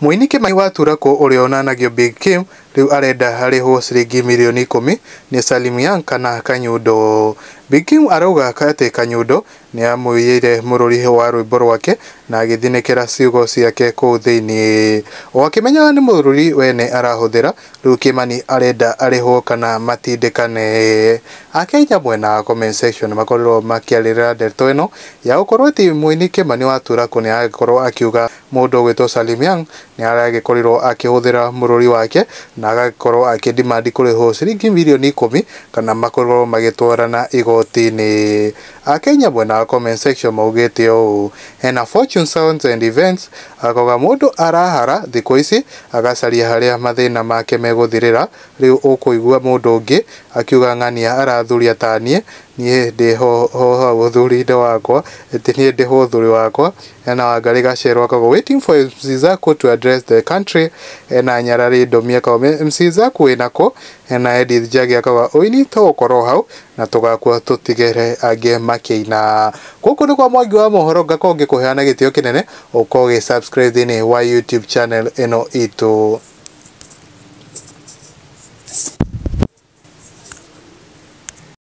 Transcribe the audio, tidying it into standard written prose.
Mũini Kĩmani wa Turakũ ũrĩa onanagio Big Kim rĩu arenda arĩhwo ciringi mirioni 10 nĩ Salim Young kana Kanyundo. Big Kim arauga atĩ Kanyundo nĩamũiyĩire mũrũri wa rwĩmbo rwake na agĩthinĩkĩra ciugo ciake kũu thĩinĩ. O akĩmenyaga nĩ mũrũri wene arahũthĩra, rĩu Kĩmani arenda arĩhwo kana matindĩkane. Akenya mwena wa comment section makorirwo makĩarĩrĩra ndeto ĩno ya gũkorwo atĩ mũini Kĩmani wa Turakũ nĩagĩkorwo akiuga mũndũ ũgwĩtwo Salim Young nĩaragĩkorirwo akĩhũthĩra mũrũri wake na agagĩkorwo akĩdemand kũrĩhwo ciringi mirioni 10 kana makorwo magĩtwarana igoti-inĩ. Akenya mwena wa comment section maugĩte ũũ, hena Fortune Sounds and Events akauga mũndũ arahara thikũ ici agacaria harĩa mathĩna make megũthirĩra, rĩu ũkũigua mũndũ ũngĩ akiuga ng'ania arathuria ta niĩ, niĩ ndĩ ho ũthuri-inĩ wakwa, atĩ niĩ ndĩ ho ũthuri wakwa. Hena Wangarĩ Gacerwa akauga waiting for MC Zaku to address the country. Hena Nyarari Ndomi akauga MC Zaku wĩnakũ. Hena Edith Njagi akauga ũini tũgũkorwo hau na tũgakua tũtigere angĩ makĩina. Gũkũ nĩ kwa Mwangi wa mohoro, ngakorwo ngĩkũheana gĩtĩo kĩnene ũkorwo ũgĩ subscribe thĩinĩ wa YouTube channel ĩno itũ.